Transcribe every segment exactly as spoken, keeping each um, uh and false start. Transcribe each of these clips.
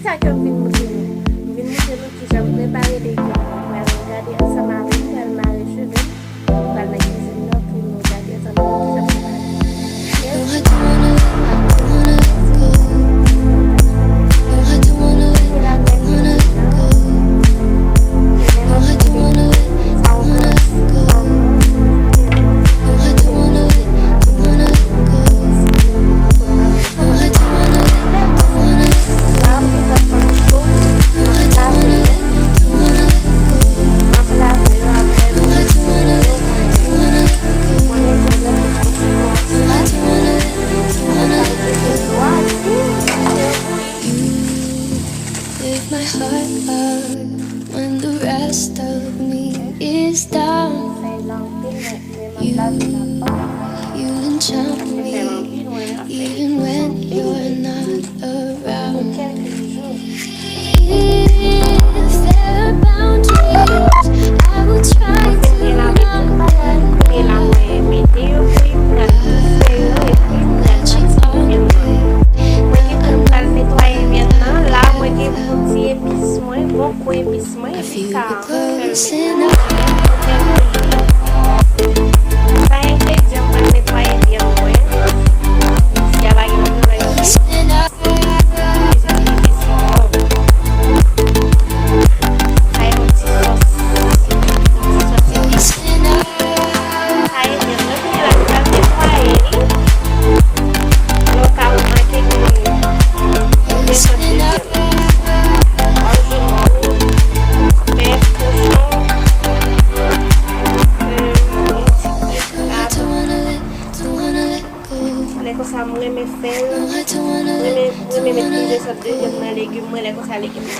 Sa ke m vin montre nou. M vin montre nou kijan m prepare legim. Nou pral gade ansanm avè m, m pral mare cheve m, nou pral nan kizin nan pou nou gade ansanm avè m kijan m prepare. Lift my heart up when the rest of me is down. You, you enchant me, even when you're not around. If there are boundaries, I will try to run them down. I'll let you on. Mwen gen pou m pral netwaye vyann nan. La, mwen gen bon ti epis mwen, bon kou epis mwen, epi sa, mwen fè l met sa engrèdyan m pral netwaye vyann mwen. Isi a pa gen anpil bagay. Sa e yon ti sòs, yon ti sòs epis. Sa e vyann mwen kounye la, m pral netwaye li. Lè w ka remake gen de sòt de vyann. Ou jwenn kou, bèf, kochon, euh, yon ti pye krab. Lè konsa, m renmen fè l. M renmen, m renmen met plizyè sòt de vyann nan legim mwen. Lè konsa, legim nan.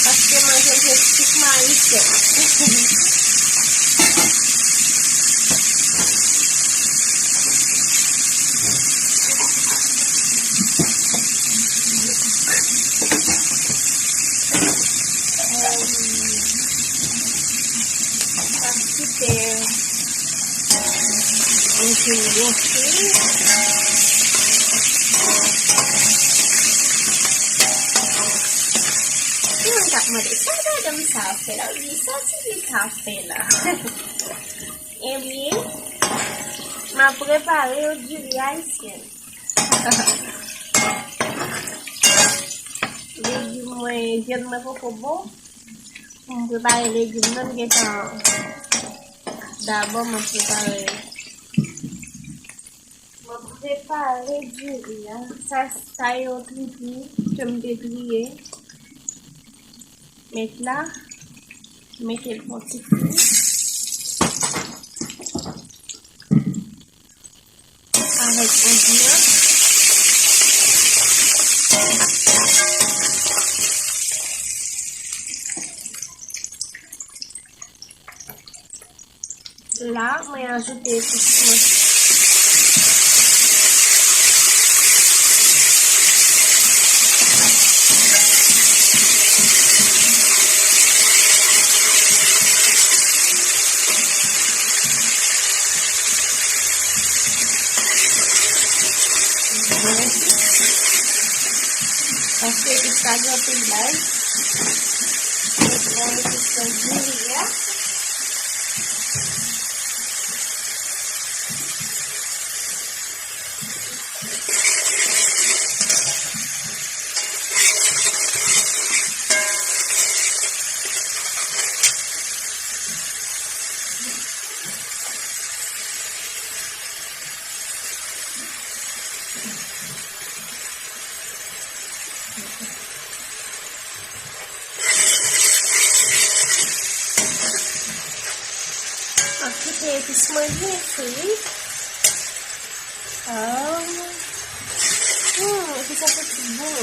Paske manje m se sik mayi sèl. Sa sipè. Mwen fin gonfle. Gen moun k ap mande, sa madanm sa ap fè la? Wi, sa ti fi sa ap fè la? Ebyen, m ap prepare yon diri ayisyen. Legim mwen, vyann mwen poko bon. Pou m prepare legim nan, m gentan, dabò m ap prepare, m ap prepare diri a. Sa, sa yo tripou ke m te triye. Met la, mete l pou ti kou. Avèk onyon. La, mwen ajoute epis mwen. Paske epis la gen anpil bay. Mwen mete sèl diri a. M ap kite epis mwen byen fri. Ah. Hmm, epis sa santi bon.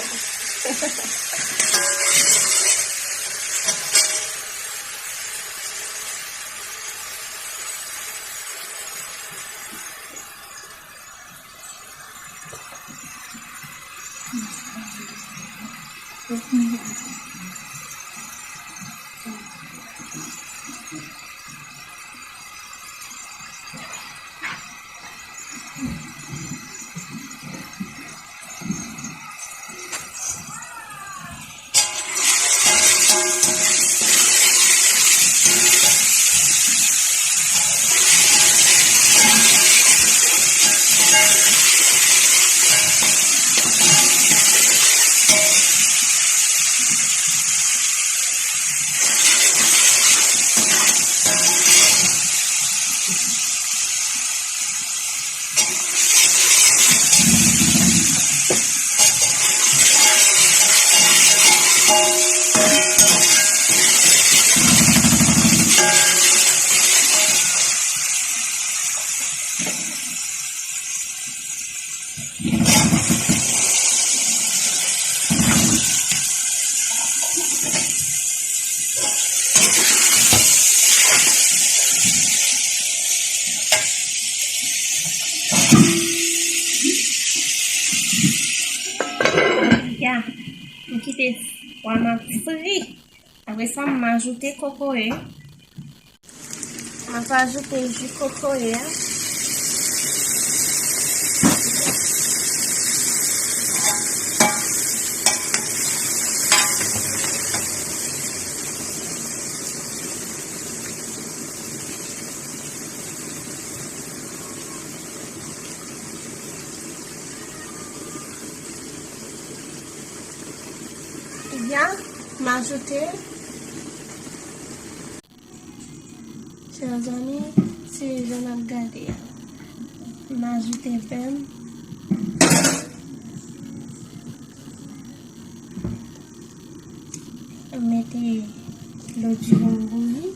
Ya, m kite pwa m ap fri. Apre sa, m ajoute kokoye. M ap ajoute ji kokoye a. Ebyen, m ajoute. Chè zanmi, se jan n ap gade a. M ajoute pè m. M mete dlo diri m bouyi.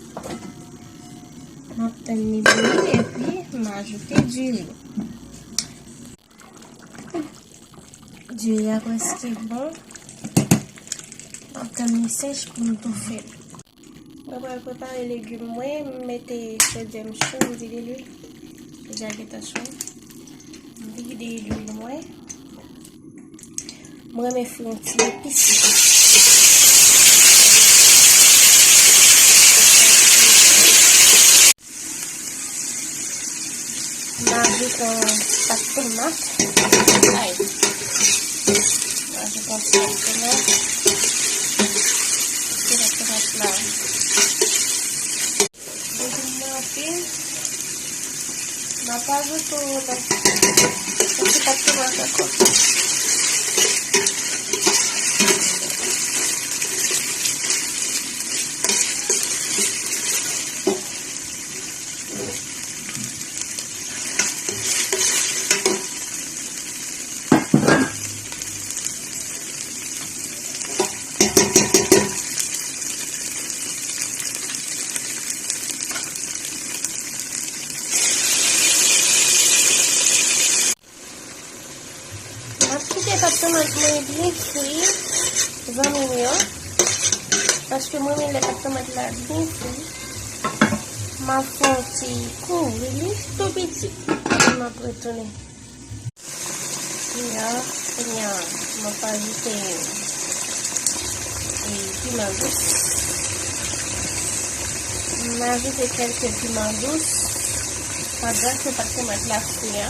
M ap tann li bouyi epi m ajoute diri. Diri a prèske bon. M ap tann li sèch pou m toufe l. Mwen pral prepare legim mwen, m mete chòdyè m cho, m vide lwil. Chòdyè a gentan cho. M vide lwil mwen. Mwen renmen fri yon ti epis. M ajoute yon pat tomat. Ay. M ajoute yon pat tomat. Ti pat tomat la. Legim nan anpil. M ap ajoute yon ti pat tomat ankò. M ap kite pat tomat mwen byen fri, zanmi m yo, paske mwen renmen lè pat tomat la byen fri. M ap fè yon ti kouvri li tou piti. Epi m ap retounen. Ya, kounye a, m ap ajoute e, piman dous. M ajoute kèlke piman dous. Pandan ke m pa t ko mèt la fri a.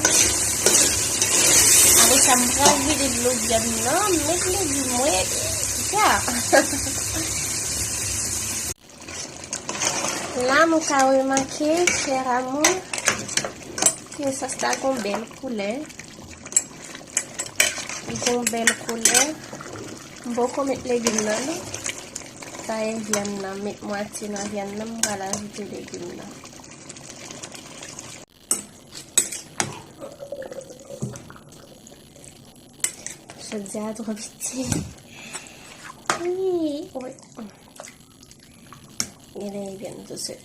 Apre sa, m pral vide dlo vyann nan, m met legim mwen, epi, ya. La, nou ka remake, chè amour, ke sòs la gon bèl koulè. Li gon bèl koulè. M poko met legim nan, non. Sa e vyann nan, met mwatye nan vyann nan, m pral ajoute legim nan. Jodi a twò piti. Wi, wi. Genlè e vyann tou sèl.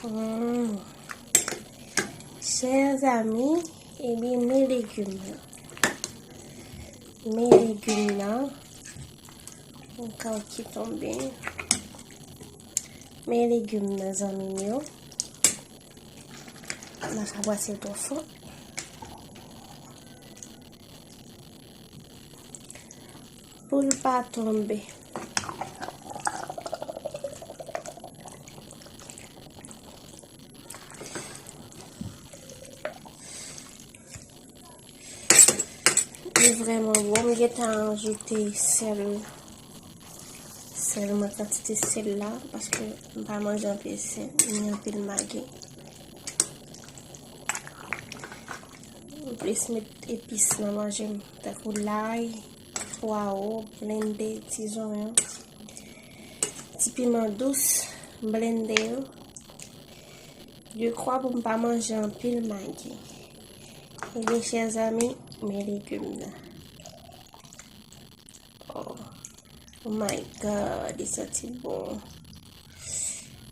Hmm. Chers amis, ebyen, men legim nan. Men legim nan. Yon kawki tonbe. Men legim nan, zanmi m yo. M pa ka brase l twò fò. Pou l pa tonbe. Li vrèman bon. M gentan ajoute sèl. Sèl mwen, kantite sèl la, paske m pa manje anpil sèl, ni anpil magi. M plis met epis nan manje m, tankou lay, pwawo, blende, ti zonyon, ti piman dous, blende yo. Dekwa pou m pa manje anpil magi. Ebyen, chè zanmi, men legim nan. Oh, oh my God, li santi bon.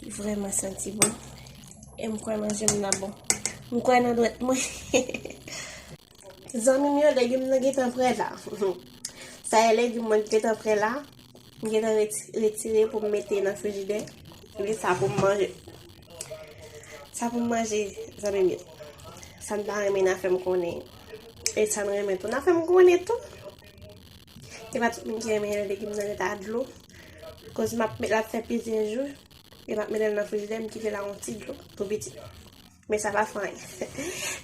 Li vrèman santi bon. E m kwè manje m nan bon. M kwè nan dwèt mwen. Zanmi m yo, legim nan gentan prè la. Sa e legim mwen ki gentan prè la. M gentan reti-, retire pou m mete nan frijidè. Li sa pou m manje. Sa pou m manje, zanmi m yo. Sa n pa renmen, n a fè m konnen. E sa n renmen tou, n a fè m konnen tou. E pa tout moun ki renmen lè legim nan ret a dlo. Koz m ap met, l ap fè plizyè jou. E m ap mete l nan frijidè, m kite l a yon ti dlo, tou piti. Men sa pa fè anyen.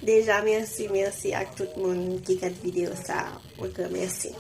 Deja, mèsi, mèsi ak tout moun ki gad videyo sa. Yon gran mèsi.